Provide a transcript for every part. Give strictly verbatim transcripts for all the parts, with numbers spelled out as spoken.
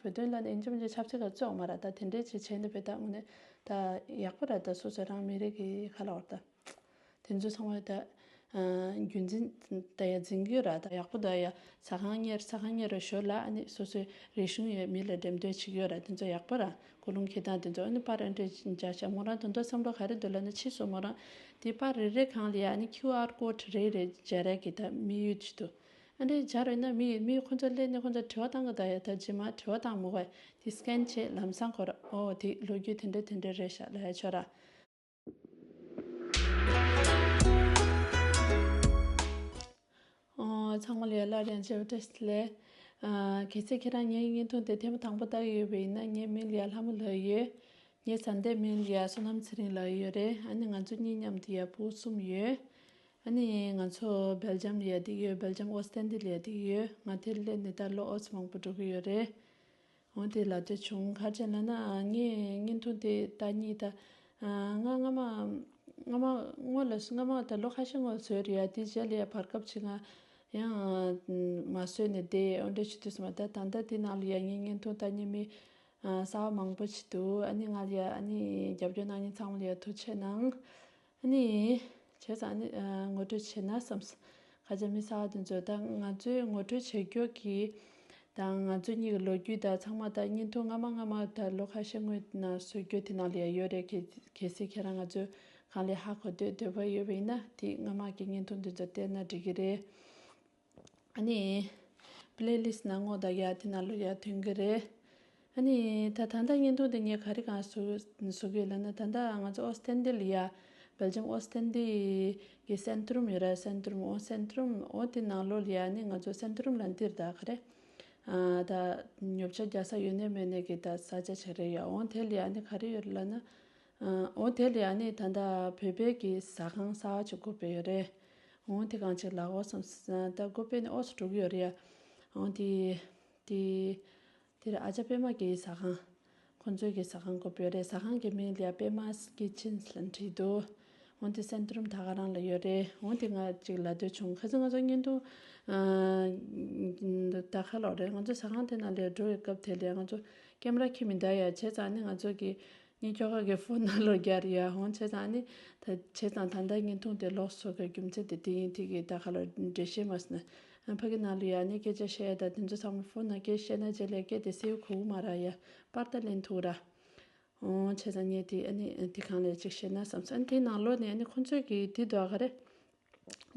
བོད་དོན་ལ་ནི་ཨིན་ཇི་མིན་ཇི་ཆབ་སྲིད་ག་རྩོད་མ་ར། ད་དེ་འདྲའི་ཅིག་བྱས་ནས་བོད་ད་དངོས་གནས་ད་ཡག་པོ་ར། ད་སོ་སོ་རང་མི་རིགས་ཀྱི་ཁ་ལ་བར་ད་དེ་ཚོ་ཚང་མ་ད་རྒྱུན་འཛིན་ད་ཡ་འཛིན་གྱི་ཡོད་ར། ད་ཡག་པོ་ད་ཡ་ཟ་ཁང་གཉེར་ཟ་ཁང་གཉེར་ར་ཞོར་ལ་ཨ་ནི་སོ་སོའི་རིག་གཞུང་ཡོད་མི་ལ་འགྲེམས་སྟོན་བྱེད་ཀྱི་ཡོད་ར། དེ་ཚོ་ཡག་པོ་ར། ཀུན་སློང་འཁྱེར་སྟངས་དེ་ཚོ་ཨ་ནི་པར་ཨ་འདྲས་འཇགས་ཤག་མོ་རང་དོན་དག་བསམ་བློ་ག་རེ་འདུག་ལབ་ན། ཕྱིས་སུ་མོ་རང་དེ་པར་རེ་རེ་སྒང་ལ་ཡ་ཨ་ནི་ཁིའུ་ཨར་ཀོཌ་རེ་རེ་སྦྱར་ཡ་གི་ད་དམིགས་ཡུལ་ཅིག་འདུག་ཨ་འདྲས་སྦྱར་བས་ན་མི་མི་ཁོ་ཚོ་སླེབས་ནས་ཁོ་ཚོ་དྲི་བ་བཏང་གི་ད་ཡ། ད་རྗེས་མ་དྲི་བ་བཏང་མོ་ག་དེ་སི་ཀེན་བྱས་ལམ་སང་ཁོ་ར་ཨོ་དེ་ལོ་རྒྱུས་དེ་འདྲ་དེ་འདྲ་རེད་ཤག་ལབ་ཡ་ཆོག་ར། ཨོ། ཚང་མ་ལ་ཡ་སླར་ཡང་མཇལ་བ་བཀྲ་ཤིས་བདེ་ལེགས། ཨ། གལ་སྲིད་ཁྱེད་རང་ངའི་བརྙན་ཐུང་དེ་ཐེངས་མ་དང་པོ་ལྟ་གི་ཡོད་པ་ཡིན་ན། ངའི་མིང་ལ་ཡ་ལྷ་མོ་ལབ་ཡོད། ངའི་བཟའ་ཟླའི་མིང་ལ་ཡ་བསོད་ནམས་ཚེ་རིང་ལབ་ཡོད་རེད། ཨ་ནི་ང་ཚོ་གཉིས་མཉམ་དུ་ཡ་བུ་གསུམ་ཡོད། ཨ་ནི་ང་ཚོ་སྦེལ་ཇམ་ལ་ཡ་བསྡད་ཡོད། སྦེལ་ཇམ་ཨོ་སི་ཊན་ཌི་ལ་ཡ་བསྡད་ཡོད། ང་དེར་སླེབས་ནས་ད་ལོ་ཨོ་ཙམ་མང་པོ་འགྲོ་གི་ཡོད་རེད། འོ་དེ་ལབ་འདོད་བྱུང་། ག་རེ་བྱས་ལབ་ན། ངས་བརྙན་ཐུང་དེ་ལྟ་མཁན་ད། ང་སྔ་མ། སྔ་མ་སྔོན་ལ་སྔ་མ་ད་ལོ་ཁ་ཤས་སྔོན་བཟོས་རེད་ཡ། དེ་རྗེས་ལ་ཡ་བར་སྐབས་ཅིག་ང་ཡང་མ་བཟོས་ནས་བསྡད། འོ་འདྲ་བྱེད་དུས་སུ་མ་ད་ད་ལྟ་དེ་ནང་ལ་ཡ་ངའི་བརྙན་ཐུང་ལྟ་མཁན་མི་གསར་པ་མང་པོ་ཞིག་འདུག་ཨ་ནི་ང་ལ་ཡ་ཨ་ནི་རྒྱབ་སྐྱོར་གནང་མཁན་ཚང་མ་ལ་ཡ་ཐུགས་རྗེ་ཆེ་གནང་། ཨ་ནི། བྱས་ཙང་ཨ་ནི་ཨ་ངོ་སྤྲོད་བྱས་ན་བསམས། ཁ་ཆེ་མི་གསར་པ་དེ་ཚོ་ད་ང་ཚོའི་ངོ་སྤྲོད་བྱེད་རྒྱུ་གི་དང་། ང་ཚོ་གཉིས་ཀྱི་ལོ་རྒྱུས་ད་ཚང་མ་ད་བརྙན་ཐུང་སྔ་མ་སྔ་མ་ད་ལོ་ཁ་ཤས་སྔོན་ནས་བཟོ་རྒྱུ་དེ་ནང་ལ་ཡ་ཡོད་རེད། གལ་གལ་སྲིད་ཁྱེད་རང་ང་ཚོའི་སྒང་ལ་ཧ་གོ་འདོད་འདོད་པ་ཡོད་པ་ཡིན་ན། དེ་སྔ་མ་གི་བརྙན་ཐུང་དེ་ཚོ་བལྟས་ན་འགྲིག་གི་རེད། ཨ་ནི། པི་ལེ་ལིསི་ནང་ངོ་ད་ཡ་དེ་ནང་ལོ་ཡ་ཐོན་གི་རེད། ཨ་ནི་ད་ད་ལྟ་བརྙན་ཐུང་དེ་ངས་ག་རེ་གང་བཟོ་བཟོ་གི་ཡོད་ལབ་ན། ད་ལྟ་ང་ཚོ་ཨོ་སི་ཊན་ཌི་ལ་ཡ། སྦེལ་ཇམ་ཨོ་སི་ཊན་ཌི་གི་སེན་ཊ་རུམ་ཡོད་ར། སེན་ཊ་རུམ། ཨོ་སེན་ཊ་རུམ། ཨོ་དེ་ནང་ལོ་ལ་ཡ་ཨ་ནི་ང་ཚོ་སེན་ཊ་རུམ་ལ་འདིར་ད་ག་རེ། ཨ་ད་ཉོ་ཆ་རྒྱག་ས་ཡོད་ནའི་མེད་ནའི་གི་ད་ས་ཆ་ཅིག་རེད་ཡ། ཨོ་དེ་ལ་ཡ་ཨ་ནི་ག་རེ་ཡོད་ལབ་ན། ཨོ་དེ་ལ་ཡ་ཨ་ནི་ད་ལྟ་བོད་པའི་གི་ཟ་ཁང་གསར་པ་ཅིག་དགོས་པ་ཡོད་རེད། འོ་དེ་གང་ཅིག་ལག་འོ་སོང་ད་སྒོ་ཕྱེ་ནས་འོ་སོ་འགྲོ་གི་ཡོད་རེད་ཡ། འོ་དེ་དེ་དེར་ཨ་ཅག་པད་མ་གི་ཟ་ཁང་། ཁོང་ཚོའི་གི་ཟ་ཁང་དགོས་པ་ཡོད་རེད། ཟ་ཁང་གི་མིང་ལ་ཡ་པད་མ་ཀི་ཆེན་ལབ་བྲིས་འདུག་འོ་དེ་སེན་ཊ་རུམ་ད་ག་རང་ལ་ཡོད་རེད། འོ་དེ་ང་ཅིག་ལབ་འདོད་བྱུང་། ཁ་སང་ང་ཚོ་བརྙན་ཐུང་ད་ག་ལོག་རེད། ང་ཚོ་ཟ་ཁང་དེ་ནང་ལ་འགྲོ་བའི་སྐབས་དེ་ལ་ང་ཚོ་ཀེམ་ར་འཁྱེར་མི་འདུག་ཡ། བྱས་ཙང་ནི་ང་ཚོ་གི་གཉིས་ཁྱོ་ག་གི་ཕོན་ནང་ལོགས་རྒྱག་རེད་ཡ། འོང་བྱས་ཙང་ནི་ད་བྱས་ཙང་ད་ལྟ་བརྙན་ཐུང་དེ་ལོགས་སུ་གི་རྒྱུ་མཚན་དེ་དེ་ཡིན། དེ་གི་ད་ག་ལ་འགྲེལ་བཤད་མ་ཟེར་ན། ཕ་གི་ནང་ལ་ཡ་ནི་སྐད་ཆ་བཤད་ཡ་ད་དེ་ཚོ་ཚང་མ་ཕོན་ནང་སྐད་བཤད་ན་རྗེས་ལ་སྐད་དེ་གསལ་པོ་གོ་གི་མ་རེད་ཡ། པར་ད་ལེན་ཐུབ་ར། འོང་བྱས་ཙང་ངས་དེ་ཨ་ནི་དེ་གང་ལ་ཅིག་བཤད་ན་བསམ་སོང་། ཨ་ནི་དེ་ནང་ལོགས་ནས་ཨ་ནི་ཁོང་ཚོས་གི་དེ་འདུག་ག་རེ།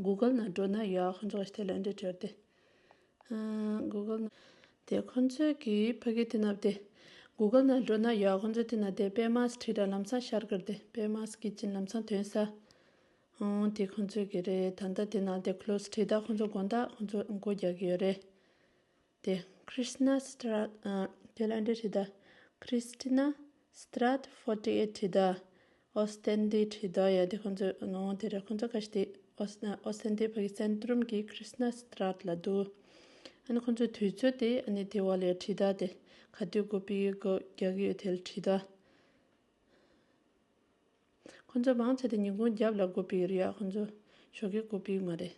གུ་གལ་ནང་འགྲོ་ན་ཡོད། ཁོང་ཚོ་ག་ཞིག་དེ་ལ་འདྲི་དྲིས་ཏེ། གུ་གལ་ནང་དེ་ཁོང་ཚོས་ཀྱི་ཕ་གི་དེ་ནང་དེ། གུ་གལ་ནང་འགྲོ་ན་ཡོད། ཁོང་ཚོ་དེ་ནང་དེ་པད་མ་ཊི་ད་ལམ་སང་ཤར་གི་རེད་དེ། པད་མ་ཀི་ཆེན་ལམ་སང་ཐོན་ས། འོ་དེ་ཁོང་ཚོས་ཀྱི་རེད། ད་ལྟ་དེ་ནང་དེ་ཁོ་ལོ་སི་ཊི་ད་ཁོང་ཚོ་དགོང་དག་ཁོང་ཚོ་སྒོ་རྒྱག་གི་ཡོད་རེད། དེ་Christina Strat ཨ་དེ་ལ་འདྲ་ཊི་ད། Christina Strat forty eight ཊི་ད། ཨོ་སི་ཊན་ཌི་ཊི་ད་ཡ། དེ་ཁོང་ཚོ་ནོ་དེ་རེད། ཁོང་ཚོ་ཁ་ཤས་དེ་ཨོ་སི་ཨོ་སི་ཊན་ཌི་ཕ་གི་སེན་ཊ་རུམ་གི་Christina Strat ལ་འདུག་ཨ་ནི་ཁོང་ཚོའི་དུས་ཚོད་དེ་ཨ་ནི་དེ་བ་ལ་ཡ་ཊི་ད་དེ་ག་དུས་སྒོ་ཕྱེ་སྒོ་རྒྱག་གི་ཡོད་དེ་ལ་ཊི་ད། ཁོང་ཚོ་མང་ཆེ་དེ་ཉིན་གུང་རྒྱབ་ལ་སྒོ་ཕྱེ་གི་རེད་ཡ། ཁོང་ཚོ་ཞོགས་ཀས་སྒོ་ཕྱེ་གི་མ་རེད།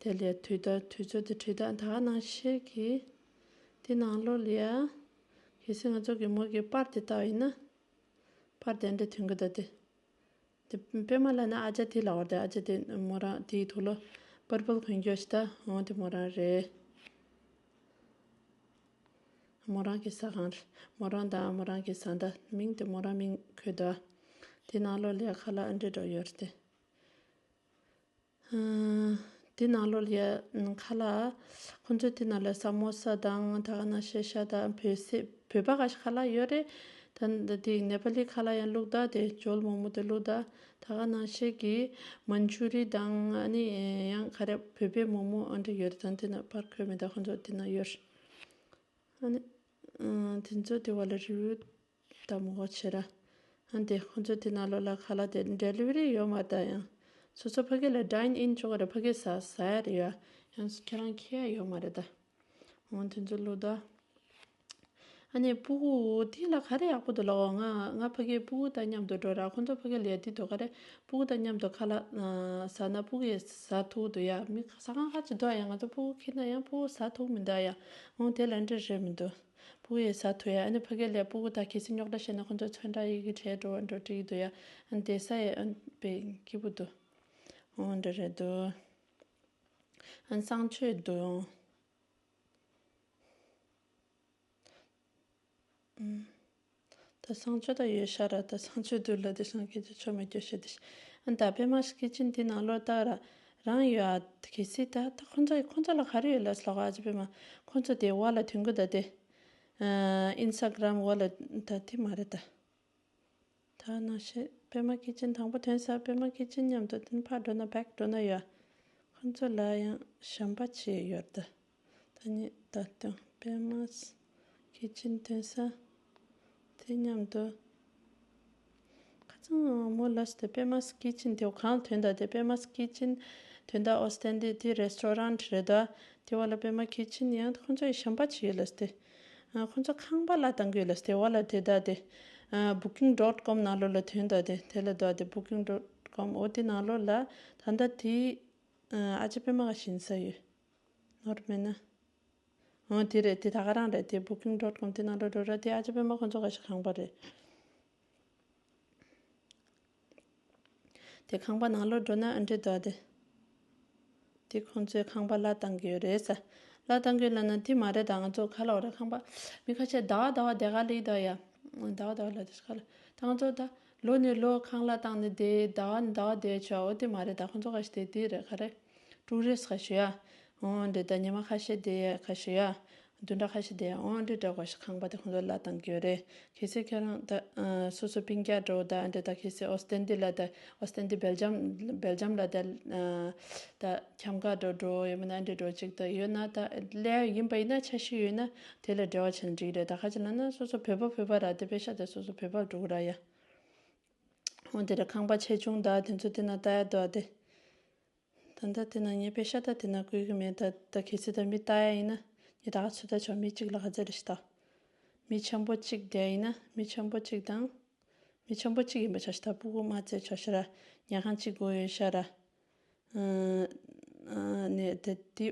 དེ་ལས་དུས་ད་དུས་ཚོད་དེ་ཊི་ད་ད་ག་ནང་བཞིན་གྱི་དེ་ནང་ལོགས་ལ་ཡ། གལ་སྲིད་ང་ཚོ་གི་མོ་གི་པར་དེ་ལྟ་བ་ཡིན་ན། པར་དེ་འདྲ་ཐོན་གི་འདུག་དེ། དེ་པད་མ་ལབ་ན་ཨ་ཅག་དེ་ལབ་པ་རེད། ཨ་ཅག་དེ་མོ་རང་དེའི་ཐོག་ལ་པར་པལ་གོན་རྒྱུ་ཞིག་ད། འོ་དེ་མོ་རང་རེད། མོ་རང་གི་ཟ་ཁང་། མོ་རང་དང་མོ་རང་གི་བཟའ་ཟླ། མིང་དེ་མོ་རང་མིང་འཁོད་འདུག་དེ་ནང་ལོགས་ལ་ཡ་ཁ་ལག་ཨ་འདྲ་འདྲ་ཡོད་རེད་དེ། ཨ་དེ་ནང་ལོགས་ལ་ཡ་ཁ་ལག་ཁོང་ཚོ་དེ་ནང་ལ་ས་མོ་ས་དང་ད་ག་ནང་བཞིན་ཤ་དང་བོད་སེ་བོད་པ་ཁ་ཤས་ཁ་ལག་ཡོད་རེད། ད་དེ་ནེ་པ་ལི་ཁ་ལག་ཡང་བླུགས་འདུག་དེ་ཇོལ་མོག་མོག་དེ་བླུགས་འདུག་ད་ག་ནང་བཞིན་གྱི་མན་ཆུ་རི་དང་ཨ་ནི་ཡང་ག་རེ་བོད་པའི་མོག་མོག་ཨ་འདྲ་ཡོད་རེད། ད་དེ་ནང་པར་འཁོད་མེད། ད་ཁོང་ཚོ་དེ་ནང་ཡོད་རེད། ཨ་ནི། ཨ་དེ་ཚོ་དེ་བ་ལ་རི་བིའུ་ལྟ་མོ་བྱེད་ར། ཨ་དེ་ཁོང་ཚོ་དེ་ནང་ལོགས་ལ་ཁ་ལག་དེ་ཌེ་ལི་ཝ་རི་ཡོད་མ་རེད་ད། ཡང་སོ་སོ་ཕ་གི་ལ་ཌའིན་ཨིན་ཆོག་གི་རེད། ཕ་གི་ཟ་ཟ་ཡ་རེད་ཡ། ཡང་ཁྱེད་རང་ཁྱེར་ཡ་ཡོད་མ་རེད་ད། འོ་དེ་ཚོ་བླུགས་ད། ཨ་ནི་སྤུ་གུ་དེ་ལ་ག་རེ་ཡག་པོ་འདུག་ལབ་འོ། ང་ང་ཕ་གི་སྤུ་གུ་དང་མཉམ་དུ་འགྲོ་ར། ཁོང་ཚོ་ཕ་གི་ལ་ཡ་དེ་འདུག་ག་རེ། སྤུ་གུ་དང་མཉམ་དུ་ཁ་ལག་ཟ་ན་སྤུ་གུ་ཡ་ཟ་ཐུབ་འདུག་ཡ། མི་ཟ་ཁང་ཁ་ཅིག་འདུག་ཡ། ང་ཚོ་སྤུ་གུ་ཁྱེར་ན་ཡང་སྤུ་གུ་ཟ་ཐུབ་མི་འདུག་ཡ། འོ་དེ་ལ་འདྲ་རེད་མི་འདུག་སྤུ་གུ་ཡི་ཟ་ཐུབ་ཡ། ཨ་ནི་ཕ་གི་ལ་སྤུ་གུ་དང་གལ་སྲིད་རྙོག་དྲ་བཤད་ན་ཁོ་ཚོ་ཚོན་ཁྲ་ཡི་གེ་བྲིས་འགྲོ་བ་འགྲོ་འགྲིག་གི་འདུག་ཡ། ཨ་ནི་བསྡད་ས་ཡ་ཨ་ནི་དཔེ་སྐྱིད་པོ་འདུག་འོ་འདྲ་རེད་འདུག་ཨ་ནི་གསང་སྤྱོད་འདུག་ཨུམ། ད་གསང་སྤྱོད་ད་ཡོད་ཤག་ར། ད་གསང་སྤྱོད་འདུག་ལ་དེ་སང་སྐད་ཆ་ཆོ་མེད་སྐྱོ་ཤེས་དེ་ཤ། ཨ་ད་པད་མ་ཀི་ཅན་དེ་ནང་ལོགས་ད་ར་རང་ཡོད་ཨ། གལ་སྲིད་ད་ད་ཁོ་ཚོ་ཁོ་ཚོ་ལ་ག་རེ་ཡོད་ལ་སློག་ཨ་ཅི་པད་མ་ཁོ་ཚོ་དེ་བ་ལ་དོན་གི་ད་དེ། ཨིན་སྟ་གྷ་རམ་བ་ལ་ད་དེ་མ་རེད་ད། ད་ནང་བཞིན་པད་མ་ཀི་ཅན་དང་པོ་ཐོན་ས། པད་མ་ཀི་ཅན་མཉམ་དུ་དེ་ཕར་འགྲོ་ན་བེག་འགྲོ་ན་ཡོད། ཁོ་ཚོ་ལ་ཡང་ཞེན་པ་བྱེད་ཡོད་ད། ད་ནི་ད་དུང་པད་མ་ཀི་ཅན་ཐོན་ས་དེ་མཉམ་དུ་ཁ་ཚང་མོ་ལ་སྟེ་པད་མ་ཀི་ཅན་དེ་གང་ཐོན་ད། དེ་པད་མ་ཀི་ཅན་ཐོན་ད་ཨོ་སྟན་དེ་དེ་རེ་སི་ཊོ་རན་རེད་ད། དེ་བ་ལ་པད་མ་ཀི་ཅན་ཡང་ཁོ་ཚོ་ཡི་ཞེན་པ་བྱེད་ཡོད་ལ་སྟེ། ཨ་ཁོ་ཚོ་ཁང་པ་ལ་བཏང་གི་ཡོད་ལ་སྟེ། བ་ལ་དེ་ད་དེ་ཨ་བུ་ཀིང་ཌོཊ་ཀོམ་ནང་ལོགས་ལ་ཐོན་ད་དེ། དེ་ལ་ད་དེ་བུ་ཀིང་ཌོཊ་ཀོམ་འོ་དེ་ནང་ལོགས་ལ་ད་ད་དེ་ཨ་ཨ་ཅེ་པད་མ་ག་ཞིག་ཡིན་ས་ཡོད། ནོར་མེད་ན། འོ་དེ་རེད། དེ་ད་ག་རང་རེད། དེ་བུ་ཀིང་ཌོཊ་ཀོམ་དེ་ནང་ལོགས་འགྲོ་ར། དེ་ཨ་ཅེ་པད་མ་ཁོ་ཚོ་ག་ཞིག་ཁང་པ་རེད། དེ་ཁང་པ་ནང་ལོགས་འགྲོ་ན་ཨ་འདྲེ་འདུག་དེ། དེ་ཁོང་ཚོའི་ཁང་པ་གླ་བཏང་གི་ཡོད་རེད་ས། གླ་བཏང་གི་ཡོད་ལབ་ན་དེ་མ་རེད་ད། ང་ཚོ་ག་ལ་འོ་རེད། ཁང་པ་མི་ཁ་ཤས་ཟླ་བ་ཟླ་བ་བསྡད་ག་ལེ་ད་ཡ། ཟླ་བ་ཟླ་བ་ལ་དེ་ག་ལ་ད་ང་ཚོ་ད་ལོ་ནས་ལོ་ཁང་གླ་བཏང་ནས་བསྡད། ཟླ་བ་ནས་ཟླ་བ་བསྡད་ཆོག་འོ་དེ་མ་རེད་ད། ཁོང་ཚོ་ག་ཞིག་དེ་དེ་རེད། ག་རེ་ཊུ་རི་སི་ག་ཞུ་ཡ། འོ་འདྲེ་ད་ཉི་མ་ཁ་ཤས་བསྡད་ཡ་ག་ཞུ་ཡ། བདུན་ཕྲག་ཁ་ཤས་དེ་ཡང་འོ་འདི་འདྲ་བ་ཞིག་ཁང་པ་དེ་ཁོང་ཚོ་གླ་བཏང་གི་ཡོད་རེད། གལ་སྲིད་ཁྱེད་རང་ད་ཨ་སོ་སོ་སྤུན་ཀྱག་འགྲོ་ད་འདི་ད་གལ་སྲིད་ཨོ་སྟན་ཏི་ལ་ད་ཨོ་སྟན་ཏི་སྦེལ་ཇམ་སྦེལ་ཇམ་ལ་ད་ཨ་ད་ཁྱམས་ཁ་འགྲོ་འགྲོ་ཡོད་མིན་ན་འདི་འགྲོ་ཅིག་ད་ཡོད་ན་ད་ལས་ཡིན་པ་ཡིན་ན་འཆར་གཞི་ཡོད་ན་དེ་ལ་འབྲེལ་བ་བྱས་ན་འགྲིག་རེད། ད་ཁ་ཅིག་ལ་ན་སོ་སོ་བོད་པ་བོད་པ་ར་དེ་པེ་ཤ་ད་སོ་སོ་བོད་པ་འགྲོ་གི་ར་ཡ། འོ་དེ་ར་ཁང་པ་ཆེ་ཆུང་ད་དེ་ཚོ་དེ་ན་ལྟ་ཡ་འདུག་ཨ་དེ། ད་ལྟ་དེ་ན་ངས་པེ་ཤ་ད་དེ་ན་བསྐུལ་གི་མེད། ད་ད་གལ་སྲིད་ད་མི་ལྟ་ཡ་ཡིན་ན་ངས་ད་ག་ཚོད་ལྟ་ཆོག་མི་གཅིག་ལ་ག་ཚོད་རེ་ཞིག་ལྟ། མི་ཆེན་པོ་གཅིག་དེ་ཡིན་ན་མི་ཆེན་པོ་གཅིག་དང་། མི་ཆེན་པོ་གཅིག་ཡིན་པ་ཆ་ཞིག་ལྟ། སྤུ་གུ་མ་བཙལ་ཆོག་ཤི་ར། ཉལ་ཁང་གཅིག་དགོས་ཡོད་ཤ་ར། ཨ་ནས་དེ་དེ་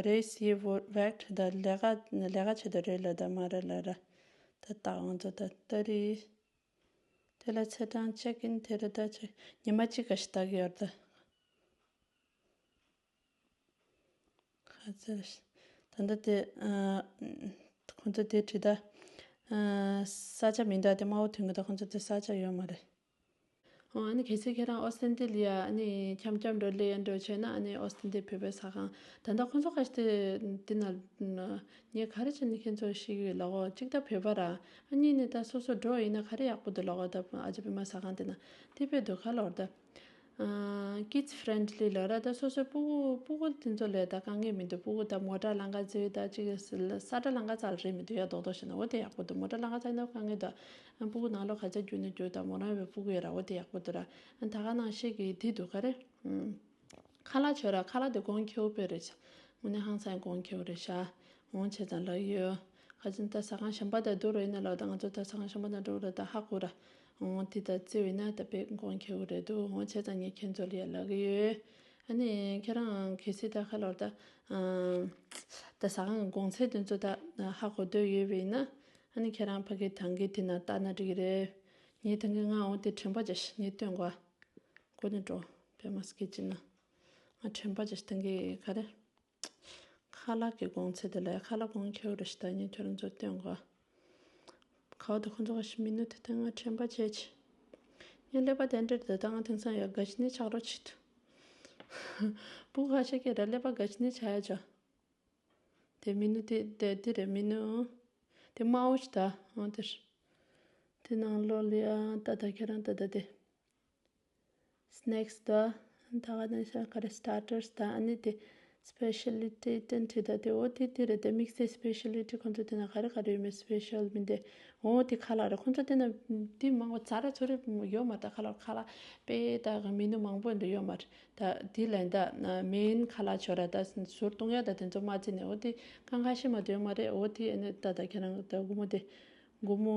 རེས་ཡི་བོ་བེག་ད་ལས་ཀ་ལས་ཀ་བྱེད་དུ་རེད་ལ་ད་མ་རེད་ལ་ར། ད་ད་ང་ཚོ་ད་ལྟ་རེད། དེ་ལ་ཚེས་གྲངས་ཅེག་ཨིན་དེ་རེད་ད་ཅེག་ཉི་མ་གཅིག་ག་ཞིག་ལྟ་གི་ཡོད་ད། ཁ་ཚར། ད་ལྟ་དེ་ཨ་ཁོང་ཚོ་དེ་བྲིས་ད། ཨ་ས་ཆ་མི་འདྲ་དེ་དམའ་བོ་ཐོན་གི་ད་ཁོང་ཚོ་དེ་ས་ཆ་ཡོད་མ་རེད། ཨོ་ཨ་ནི་གལ་སྲིད་ཁྱེད་རང་ཨོ་སྟན་ཏི་ལི་ཡ་ཨ་ནི་འཁྱམ་འཁྱམ་འགྲོ་ལེ་ཡ་འགྲོ་བྱས་ན་ཨ་ནི་ཨོ་སྟན་ཏི་བོད་པའི་ཟ་ཁང་ད་ལྟ་ཁོང་ཚོ་ག་ཞིག་དེ་འདི་ན་ངས་ག་རེ་བྱས་ནས་ཁྱེད་ཚོ་ཤེས་ཀྱི་ཡོད་ལ་འོ་གཅིག་ད་བོད་པ་ར་ཨ་གཉིས་ནི་ད་སོ་སོ་འགྲོ་ཡིན་ན་ག་རེ་ཡག་པོ་འདུག་ལ་འོ་ད་ཨ་ཅེ་པད་མ་ཟ་ཁང་དེ་ན་དེ་བས་འདུག་ག་ལ་འོ་ད། ཨ་ཀིཌ་ཕྲེན་ཌི་ལི་ལབ་ར་ད་སོ་སོའི་སྤུ་གུ་སྤུ་གུ་དེ་ཚོ་ལས་ད་དཀའ་ངལ་མི་འདུག་སྤུ་གུ་ད་མོ་ཊ་ལང་ཀ་འཛུལ་ད་ཅིག་ས་ཊ་ལང་ཀ་ཙལ་རེད་མི་འདུག་ཡ་རྡོག་རྡོག་བྱས་ན་འོ་དེ་ཡག་པོ་འདུག་མོ་ཊ་ལང་ཀ་ཙལ་ན་དཀའ་ངལ་འདུག་སྤུ་གུ་ནང་ལོགས་ག་ཚ་རྒྱུག་ན་རྒྱུག་ད་མོ་རང་བའི་སྤུ་གུ་ཡོད་ར་འོ་དེ་ཡག་པོ་འདུག་ར་ད་ག་ནང་བཤད་ཀྱི་དེ་འདུག་ག་རེ། ཁ་ལག་མཆོད་ར་ཁ་ལག་དེ་གོང་ཁེ་པོ་རེད་ཤག་དངོས་གནས་ཧང་སང་གོང་ཁེ་པོ་རེད་ཤག་འོང་བྱས་ཙང་ལབ་ཡོད། ཁ་ཅིག་ད་ཟ་ཁང་གཞན་པ་དང་བསྡུར་བ་ཡིན་ན་ལབ་ད་ང་ཚོ་ད་ཟ་ཁང་གཞན་པ་དང་འགྲོ་ར་ད་ཧ་གོ་ར། འོང་དེ་ད་བརྩི་བ་ཡིན་ན་ད་དཔེ་གོང་ཁེ་པོ་རེད་འདུག་འོང་བྱས་ཙང་ངས་ཁྱེད་ཚོ་ལ་ཡ་ལབ་ཀྱི་ཡོད། ཨ་ནི་ཁྱེད་རང་གལ་སྲིད་ད་ཁ་ལོར་ད་ད་ཟ་ཁང་གི་གོང་ཚད་དེ་ཚོ་ད་ཧ་གོ་འདོད་ཡོད་པ་ཡིན་ན་ཨ་ནི་ཁྱེད་རང་ཕ་གི་ཐང་གི་དེ་ན་ལྟ་ན་འགྲིག་གི་རེད། ངས་ཐང་གི་ང་འོང་དེ་དྲན་པ་བརྒྱབ་ཤག་ངས་སྟོན་གོ། ཨ་གོ་ནས་འགྲོ་པད་མ་སྐད་ཅིག་ན་ང་དྲན་པ་བརྒྱབ་ཤག་ཐང་གི་ག་རེ། ཁ་ལག་གི་གོང་ཚད་དེ་ལ་ཁ་ལག་གོང་ཁེ་པོ་རེ་ཞིག་ད་ཉིན་ཁྱོད་རང་ཚོ་སྟོན་གོ། ཁ་བ་དེ་ཁོ་ཚོ་ག་ཞིག་མི་ནུ་དེ་ད་ང་དྲན་པ་བྱས་ཆེ། ངས་ཀླད་པ་དེ་འདྲ་དེ་ད་ང་དེང་སང་ཡ་དགའ་ཞིག་ནི་ཆགས་རོགས་བྱེད་དུ། བུ་ཁ་ཤས་ཀྱིས་ར་ཀླད་པ་དགའ་ཞིག་ནི་ཆགས་ཡ་ཅོ། དེ་མི་ནུ་དེ་དེ་དེ་རེད་མི་ནུ། དེ་དམར་བོ་ཞིག་ད་འོ་དེ་རེད། དེ་ནང་ལོགས་ལ་ཡ་ད་ད་ཁྱེད་རང་ད་ད་དེ། སི་ནེག་སི་དང་། ད་ག་ནང་བཞིན་ག་རེ་སི་ཊར་ཊར་སི་དང་ཨ་ནི་དེ་སི་པེ་ཤལ་ཊི་ཊེན་ཊི་དང་དེ་འོ་དེ་དེ་རེད་དེ་དམིགས་བསལ་སི་པེ་ཤལ་ཊི་ཁོང་ཚོ་དེ་ན་ག་རེ་ག་རེ་ཡོད་མེད་སི་པེ་ཤལ་མིན་དེ་འོ་དེ་ཁ་ལག་རེད། ཁོང་ཚོ་དེ་ན་དེ་མང་པོ་ཛ་ར་ཚོ་རེ་ཡོད་མ་རེད། ད་ཁ་ལག་ཁ་ལག་དཔེ་ད་མི་ནུ་མང་པོ་འདི་ཡོད་མ་རེད། ད་དེ་ལ་ད་མེན་ཁ་ལག་ཆོ་ར་ད་ཟུར་གཏོང་ཡ་ད་དེ་ཚོ་མ་བརྩིས་ནས་འོ་དེ་གང་ཁ་ཤས་མ་དེ་ཡོད་མ་རེད། འོ་དེ་ཨ་ནི་ད་ད་ཁྱེད་རང་ད་སྒོར་མོ་དེ་སྒོར་མོ།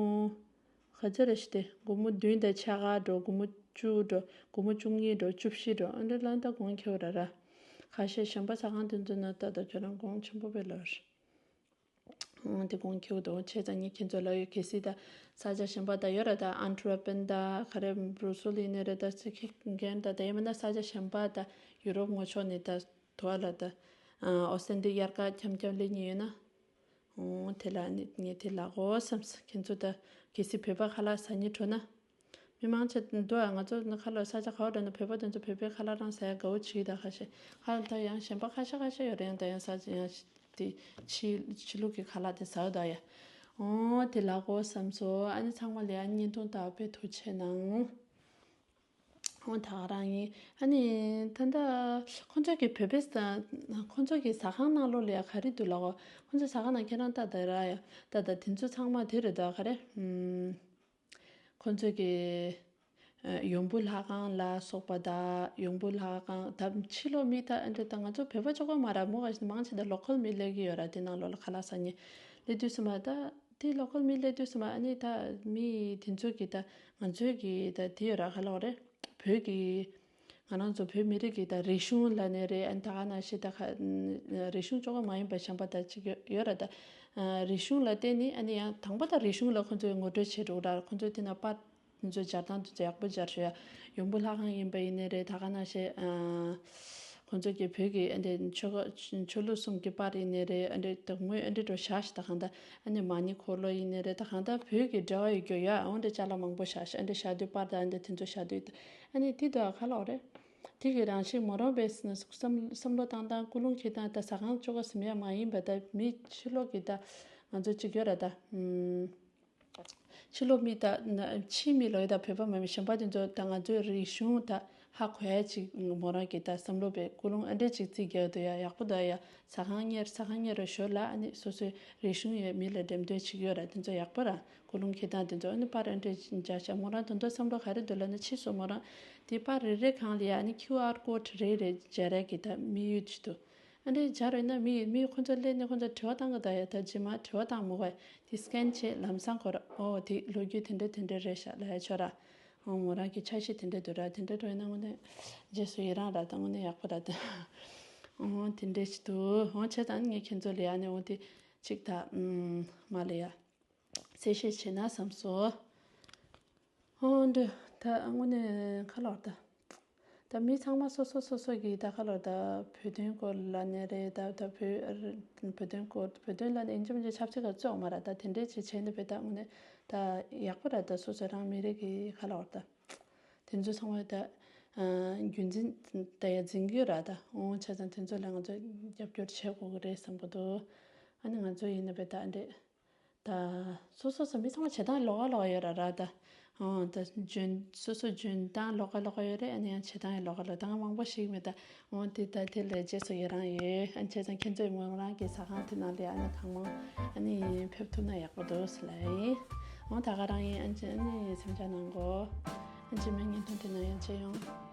ག་ཚོད་རེ་ཞིག་སྟེ་སྒོར་མོ་བདུན་དང་ཕྱེད་ཀ་འགྲོ། སྒོར་མོ་བཅུ་འགྲོ། སྒོར་མོ་བཅུ་གཉིས་འགྲོ། བཅུ་བཞི་འགྲོ། ཨ་འདྲ་ལ་ད་གོང་ཁེ་པོ་ར་ར། ཁ་ཤས་གཞན་པ་ཟ་ཁང་དེ་ཚོ་ན་ད་ད་ཁྱོད་རང་གོང་ཆེན་པོ་བས་ལོར། འོ་དེ་གོང་ཁེའུ་དང་བྱས་ཙང་ངས་ཁྱེད་ཚོ་ལ་ཡོད་གལ་སྲིད་ད་ས་ཆ་གཞན་པ་ད་ཡོད་ར། ད་ཨན་ཊ་ཝེར་པན་ད་ག་རེ་བྷྲུ་སེལ་ཡིན་ནའི་རེད། ད་ཅི་ཁེ་གན་ད་ད་ཡིན་མིན་ན་ས་ཆ་གཞན་པ་ད་ཡུ་རོབ་ངོས་ཕྱོགས་ནས་ད་དུ་བ་ལ་ད་ཨོ་སྟན་ཏི་དབྱར་ཁ་འཁྱམ་འཁྱམ་སླེབས་ཉེན་ཡོད་ན། འོ་དེ་ལ་ནི་ངས་དེ་ལ་གོ་བསམ་སོང་། ཁྱེད་ཚོ་ད་གལ་སྲིད་བོད་པ་ཁ་ལག་ཟ་སྙིང་བྲོ་ན། མི་མང་ཆེ་འདུག་ཨ། ང་ཚོ་ནི་ཁ་ལག་ས་ཆ་ག་བ་འགྲོ་ན་བོད་པ་དེ་ཚོ་བོད་པའི་ཁ་ལག་རང་ཟ་ཡ་དགའ་བོ་བྱེད་ད། ཁ་ཤས་ཁ་ལག་ད་ཡང་གཞན་པ་ཁ་ཤས་ཁ་ཤས་ཡོད་རེད། ཡང་ད་ཡང་ས་ཡང་དེ་ཕྱི་ཕྱི་ལུགས་ཀྱི་ཁ་ལག་དེ་ཟ་ཡོད་ད་ཡ། འོ་དེ་ལ་གོ་བསམ་སོང་། ཨ་ནི་ཚང་མ་ལ་ཨ་ནི་བརྙན་ཐུང་ལྟ་བུ་དཔེ་ཐུགས་རྗེ་གནང་། འོ་ད་ག་རང་ཡིན། ཨ་ནི་ད་ལྟ་ཁོང་ཚོ་གི་བོད་པའི་ས་ཁོང་ཚོ་གི་ཟ་ཁང་ནང་ལོགས་ལ་ཡ་ག་རེ་འདུག་ལ་གོ། ཁོང་ཚོ་ཟ་ཁང་ནང་ཁྱེད་རང་ལྟ་ད་ར་ཡ་ད་ད་དེ་ཚོ་ཚང་མ་དེ་རེད་ད། ག་རེ་ཨུམ། ཁོང་ཚོ་གི་ཨ་ཡོང་འབུ་ལྷ་ཁང་ལ་སོགས་པ་དང་། ཡོང་འབུ་ལྷ་ཁང་ད་ཕྱི་ལོགས་མི་ད་ཨ་འདྲ་ད་ང་ཚོ་བོད་པ་གཅིག་པོ་མ་རེད། མོ་ག་ཞིག་མང་ཆེ་ད་ལོ་ཁལ་མི་སླེབས་ཀྱི་ཡོད་ར། དེ་ནང་ལོགས་ལ་ཁ་ལག་ཟ་མཁན་སླེབས་དུས་ཙམ་པ་ད་དེ་ལོ་ཁལ་མི་སླེབས་དུས་ཙམ་པ་ཨ་ནི་ད་མི་དེ་ཚོ་གི་ད་ང་ཚོའི་གི་ད་དེ་ཡོད་ར། ག་ལབ་དགོས་རེད། བོད་ཀྱི་ང་རང་ཚོ་བོད་མི་རིགས་ཀྱི་ད་རིག་གཞུང་ལབ་ནའི་རེད། ཨ་ནི་ད་ག་ནང་བཞིན་ད་ག་རིག་གཞུང་གཅིག་པོ་མ་ཡིན་པ་གཞན་པ་ད་ཅིག་ཡོད་ཡོད་ར། ད་རིག་གཞུང་ལ་བརྟེན་ནས་ཨ་ནི་ཡང་དང་པོ་ད་རིག་གཞུང་ལ་ཁོང་ཚོས་ངོ་སྤྲོད་བྱེད་འགྲོ་ར། ཁོང་ཚོས་དེ་ན་པར་དེ་ཚོ་སྦྱར་སྟངས་དེ་ཚོ་ཡག་པོ་སྦྱར་ཤོག་ཡ། ཡོང་འབུ་ལྷ་ཁང་ཡིན་པ་ཡིན་ནའི་རེད། ད་ག་ནང་བཞིན་ཨ་ཁོང་ཚོ་གི་བོད་ཀྱི་ཨ་འདྲ་ཆོལ་ཁ་ཆོས་ལུགས་གསུམ་གྱི་པར་ཡིན་ནའི་རེད། ཨ་འདྲ་ད་ངོས་ཨ་འདྲ་འགྲོ་བཞག་ཤག་ད་གང་ལྟར་ཨ་ནི་མ་ཎི་འཁོར་ལོ་ཡིན་ནའི་རེད། ད་གང་ལྟར་བོད་ཀྱི་འབྲེལ་བ་ཡོད་རྒྱུ་ཡ། འོ་འདྲ་ཅ་ལག་མང་པོ་བཞག་ཤག་ཨ་འདྲ་བཞག་དུས་པར་ད་ཨ་འདྲ་དེ་ཚོ་བཞག་དུས་ཨ་ནི་དེ་དུས་ཨ་ག་ལབ་དགོས་རེད། དེ་གི་རང་བཞིན་མོ་རང་བས་བསམ་བསམ་བློ་བཏང་སྟངས་ཀུན་སློང་འཁྱེར་སྟངས་ད་ཟ་ཁང་གཅིག་པོ་ཟིན་ཡ་མ་ཡིན་པ་ད་མི་ཕྱི་ལོགས་ཀྱི་ད་ང་ཚོ་གཅིག་ཡོད་ར་ད། ཕྱི་ལོགས་མི་ད་ཕྱིའི་མི་ལོགས་ཡོད་ད་བོད་པ་མ་ཡིན་པ་གཞན་པ་དེ་ཚོ་ད་ང་ཚོའི་རིག་གཞུང་ད་ཧ་གོ་ཡ་ཅིག་མོ་རང་གི་ད་བསམ་བློ་བས་ཀུན་སློང་ཨ་འདྲས་ཅིག་བརྩི་རྒྱུ་དུ་ཡ་ཡག་པོ་ད་ཡ། ཟ་ཁང་གཉེར་ཟ་ཁང་གཉེར་རུ་ཞོར་ལ་ཨ་ནི་སོ་སོའི་རིག་གཞུང་ཡོད་མི་ལ་འགྲེམས་སྟོན་བྱེད་ཀྱི་ཡོད་ར། དེ་ཚོ་ཡག་པོ་ར། ཀུན་སློང་འཁྱེར་སྟངས་དེ་ཚོ་ཨ་ནི་པར་ཨ་འདྲས་མཇལ་ཤག་མོ་རང་དོན་དུ་བསམ་བློ་ག་རེ་འདུག་ལབ་ན་ཕྱིས་སུ་མོ་རང་དེ་པར་རེ་རེ་སྒང་ལ་ཡ་ཨ་ནི་ཁིའུ་ཨར་ཀོ་ཌི་རེ་རེ་སྦྱར་ཡ་གི་ད་དམིགས་ཡུལ་ཅིག་འདུག་ཨ་འདྲས་སྦྱར་ཡོད་ན་མི་མི་ཁོ་ཚོ་སླེབས་ནས་ཁོ་ཚོ་དྲི་བ་བཏང་གི་ད་ཡ། ད་རྗེས་མ་དྲི་བ་བཏང་མོ་ག་དེ་སི་ཀེན་བྱས་ལམ་སང་ཁོ་ར་ཨོ་དེ་ལོ་རྒྱུས་དེ་འདྲས་དེ་འདྲས་རེད་ཤག་ལབ་ཡ་ཆོག་ར། ཨོ་མོ་རང་གི་ཆ་ཤས་དེ་འདྲས་འདུག་ར། དེ་འདྲས་འགྲོ་ཡོད་ན་དངོས་གནས་རྗེས་སུ་ཡི་རང་ར། ད་དངོས་གནས་ཡག་པོ་ར། ད་ཨོ་དེ་འདྲས་ཞིག་འདུག་ཨོ་བྱས་ཙང་ངས་ཁྱེད་ཚོ་ལ་ཡ་ནས་ཨོ་དེ་ཅིག་ད་ཨུམ་མ་ལ་ཡ། གསལ་བཤད་བྱས་ན་བསམ་སོང་། ཨོ་འདི་ད་དངོས་གནས་ག་ལབ་དགོས་རེད་ད། ད་མི་ཚང་མ་སོ་སོ་སོ་སོ་གི་ད་ག་ལབ་དགོས་རེད་ད། བོད་དོན་སྐོར་ལབ་ནའི་རེད། ད་ད་བོད་བོད་དོན་སྐོར་བོད་དོན་ལབ་ནའི་ཨིན་ཇི་མིན་ཇི་ཆབ་སྲིད་ག་ཚོད་མ་རེད། ད་དེ་འདྲས་ཅིག་བྱས་ནས་བོད་ད་དངོས་གནས་ད་ཡག་པོ་རེད། ད་སོ་སོ་རང་མི་རིགས་ཀྱི་ག་ལབ་དགོས་རེད་ད། དེ་ཚོ་ཚང་མ་ད་རྒྱུན་འཛིན་ད་ཡ་འཛིན་གྱི་ཡོད་རེད་ད། འོ་བྱས་ཙང་དེ་ཚོ་ལ་ང་ཚོ་རྒྱབ་སྐྱོར་བྱེད་དགོས་ཀྱི་རེད་བསམ་གྱི་འདུག་ཨ་ནི་ང་ཚོ་ཡིན་ན་བོད་ད་འདྲས། ད་སོ་སོ་སོ་མི་ཚང་མ་བྱེད་སྟངས་ལོགས་ཀ་ལོགས་ཀ་ཡོད་ར་ར་ད། ཨོ་ད་འཇོན་སོ་སོ་འཇོན་སྟངས་ལོགས་ཀ་ལོགས་ཀ་ཡོད་རེད། ཨ་ནི་ཡང་བྱེད་སྟངས་ཡང་ལོགས་ཀ་ལོགས་ད་ང་མང་པོ་ཞིག་མེད་ད། ཨོ་དེ་ད་དེ་ལས་རྗེས་སུ་ཡི་རང་ཡོད། ཨ་ནི་བྱས་ཙང་ཁྱེད་ཚོས་མོ་རང་གི་ཟ་ཁང་དེ་ནང་ལ་ཨ་ནི་གང་མང་ཨ་ནི་ཕེབས་ཐུབ་ན་ཡག་པོ་འདུག་ཟེར་ལབ་ཡིན། ཨོ་ད་ག་རང་ཡིན། ཨ་ནི་ཨ་ནི་སེམས་ཆགས་གནང་གོ་ཨ་ནི་རྗེས་མའི་བརྙན་ཐུང་དེ་ནང་ཡང་མཇལ་ཡོང་།